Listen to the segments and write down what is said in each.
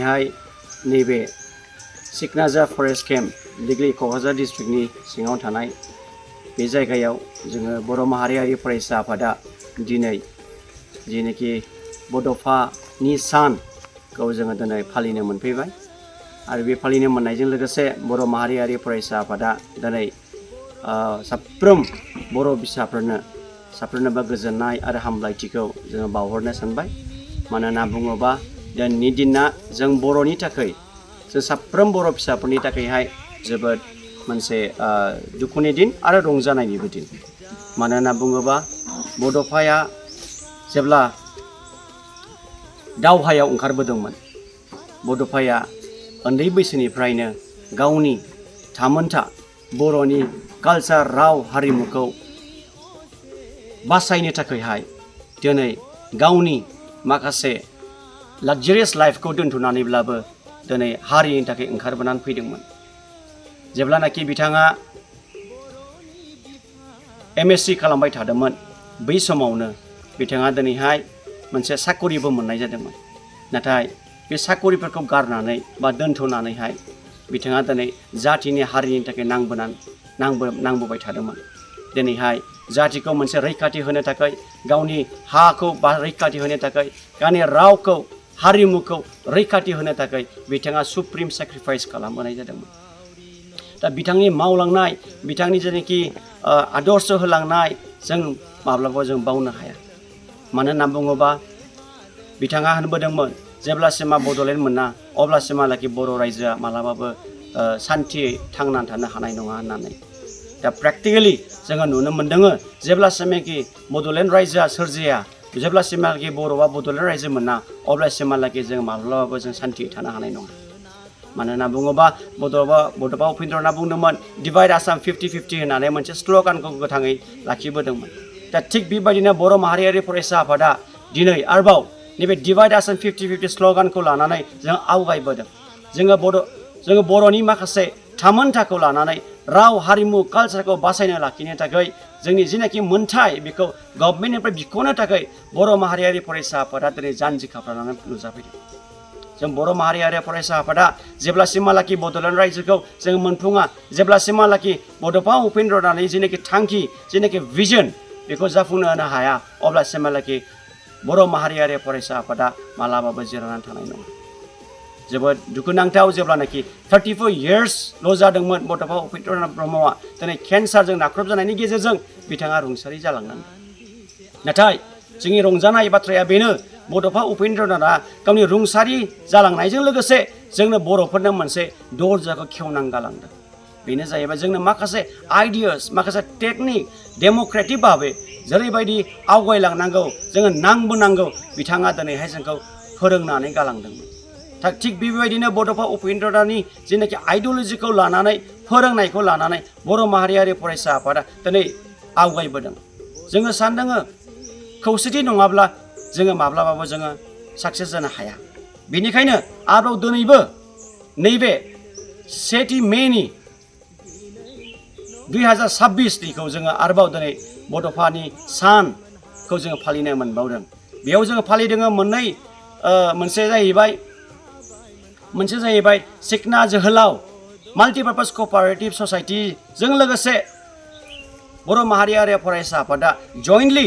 दिनैहाय नैबे सिकनाझार forest camp दिग्लि क'क्राझार डिस्ट्रिक्टनि सिङाव थानाय बे जायगायाव जोङो बर' माहारियारि फरायसा आफादा दिनै जेनोखि बड'फानि सानखौ जोङो दिनै फालिनो मोनफैबाय आरो बे फालिनो मोननायजों लोगोसे बर' माहारियारि फरायसा आफादा दिनै साफ्रोम बर' साफ्रोमनोबो गोजोननाय आरो हामलायथिखौ जोङो बावहरनो सानबाय। मानोना बुङोबा दिनैनि दिना जों बर'नि थाखाय जों साफ्रोम बर' फिसाफोरनि थाखायहाय जोबोद मोनसे दुखुनि दिन आरो रंजानायनिबो दिन। मानोना बुङोबा बड'फाया जेब्ला दावहायाव ओंखारबोदोंमोन, बड'फाया उन्दै बैसोनिफ्रायनो गावनि थामोनथा बर'नि कालचार राव हारिमुखौ बासायनो थाखायहाय दिनै गावनि माखासे लाक्जारियास लाइफखौ दोनथ'नानैब्लाबो दिनै हारिनि थाखाय ओंखारबोनानै फैदोंमोन। जेब्लानाखि बिथाङा MSc खालामबाय थादोंमोन, बै समावनो बिथाङा दिनैहाय मोनसे साकरिबो मोननाय जादोंमोन। नाथाय बे साकरिफोरखौ गारनानै बा दोनथ'नानैहाय बिथाङा दिनै जातिनि हारिनि थाखाय नांबोबाय थादोंमोन। दिनैहाय जातिखौ मोनसे रैखाथि होनो थाखाय, गावनि हाखौ रैखाथि होनो थाखाय, गावनि रावखौ हारिमुखौ रैखाथि होनो थाखाय बिथाङा सुप्रिम सेक्रिफाइस खालामबोनाय जादोंमोन। दा बिथांनि मावलांनाय, बिथांनि जेनाखि आदर्श होलांनाय जों माब्लाबाबो जों बावनो हाया। मानो होनना बुङोबा बिथाङा होनबोदोंमोन, जेब्लासिमा बड'लेण्ड मोना अब्लासिमहालागै बर' रायजोआ मालाबाबो सान्थियै थांनानै थानो हानाय नङा होननानै। दा प्रेक्टिकेलि जोङो नुनो मोनदों, जेब्लासिमखि बड'लेण्ड रायजोआ सोरजिया, जेब्लासिमहालागै बर'आ बड'लेण्ड रायजो मोना अब्लासिमहालागै जों माब्लाबाबो जों सान्थियै थानो हानाय नङा। मानो होनना बुङोबा बड'फा उपेन्द्रनाथआ बुंदोंमोन, डिभाइड आसाम 50-50 होननानै मोनसे स्ल'गानखौ गोथाङै लाखिबोदोंमोन। दा थिग बेबायदिनो बर' माहारियारि फरायसा आफादा दिनै आरोबाव नैबे डिभाइड आसाम 50-50 स्ल'गानखौ लानानै जों आवगायबोदों। जोङो बर'नि माखासे थामोनथाखौ लानानै राव हारिमु कालचारखौ बासायनो लाखिनो थाखाय जोंनि जिनाखि मोन्थाय बेखौ गभर्नमेन्टनिफ्राय बिख'नो थाखाय बर' माहारियारि फरायसा आफादा दिनै जानजि खाफ्रानानै नुजाफैदों। जों बर' माहारियारि फरायसा आफादा जेब्लासिमहालागै बड'लेण्ड रायजोखौ जों मोनफुङा, जेब्लासिमहालागै बड'फा उपेन्द्रनाथनि जिनाखि थांखि, जिनाखि भिजन बेखौ जाफुंनो होनो हाया, अब्लासिमहालागै बर' माहारियारि फरायसा आफादा मालाबाबो जिरायनानै थानाय नङा। जोबोद दुखुनांथाव, जेब्लानाखि 34 इयार्सल' जादोंमोन बड'फा उपेन्द्रनाथ ब्रह्मआ दिनै केन्सारजों नाख्रबजानायनि गेजेरजों बिथाङा रुंसारि जालांनांदों। नाथाय जोंनि रंजानाय बाथ्राया बेनो, बड'फा उपेन्द्रनाथआ गावनि रुंसारि जालांनायजों लोगोसे जोंनो बर'फोरनो मोनसे दरजाखौ खेवनानै गालांदों। बेनो जाहैबाय जोंनो माखासे आइडियास, माखासे टेकनिक, डेम'क्रेटिक भाबै जेरैबायदि आवगायलांनांगौ, जोङो नांबोनांगौ, बिथाङा दिनैहाय जोंखौ फोरोंनानै गालांदोंमोन। थिग बेबायदिनो बड'फा उपेन्द्रनाथनि जेनाखि आइडिय'लजिखौ लानानै, फोरोंनायखौ लानानै बर' माहारियारि फरायसा आफादा दिनै आवगायबोदों। जोङो सानदों खौसेथि नङाब्ला जोङो माब्लाबाबो जोङो साक्सेस जानो हाया। बेनिखायनो आरोबाव दिनैबो नैबे 1 मेनि 2026निखौ जोङो आरोबाव दिनै बड'फानि सानखौ जोङो फालिनो मोनबावदों। बेयाव जोङो फालिदों मोनसे जाहैबाय सिखना जोहोलाव माल्टिपार्पास क'पारेटिभ ससाइटिजों लोगोसे बर' माहारियारि फरायसा आफादा जयेन्टलि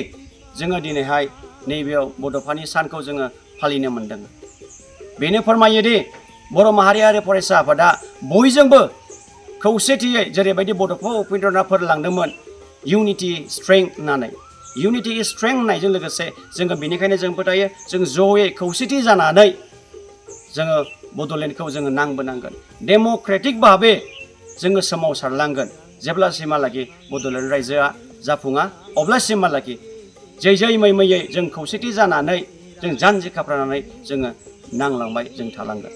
जोङो दिनैहाय नैबेयाव बड'फानि सानखौ जोङो फालिनो मोनदों। बेनो फोरमायोदि बर' माहारियारि फरायसा आफादा बयजोंबो खौसेथियै, जेरैबायदि बड'फा उपेन्द्रनाथ फोरलांदोंमोन, इउनिटि स्ट्रेंथ होननानै। इउनिटि इज स्ट्रेंथ होननायजों लोगोसे जोङो बेनिखायनो जों फोथायो, जों जयै खौसेथि जानानै जोङो बड'लेण्डखौ जोङो नांबोनांगोन। डेम'क्रेटिक भाबै जोङो सोमावसारलांगोन। जेब्लासिमहालागै बड'लेण्ड रायजोआ जाफुङा अब्लासिमहालागै जै मैयै जों खौसेथि जानानै जों जानजि खाफ्रानानै जोङो नांलांबाय, जों थालांगोन।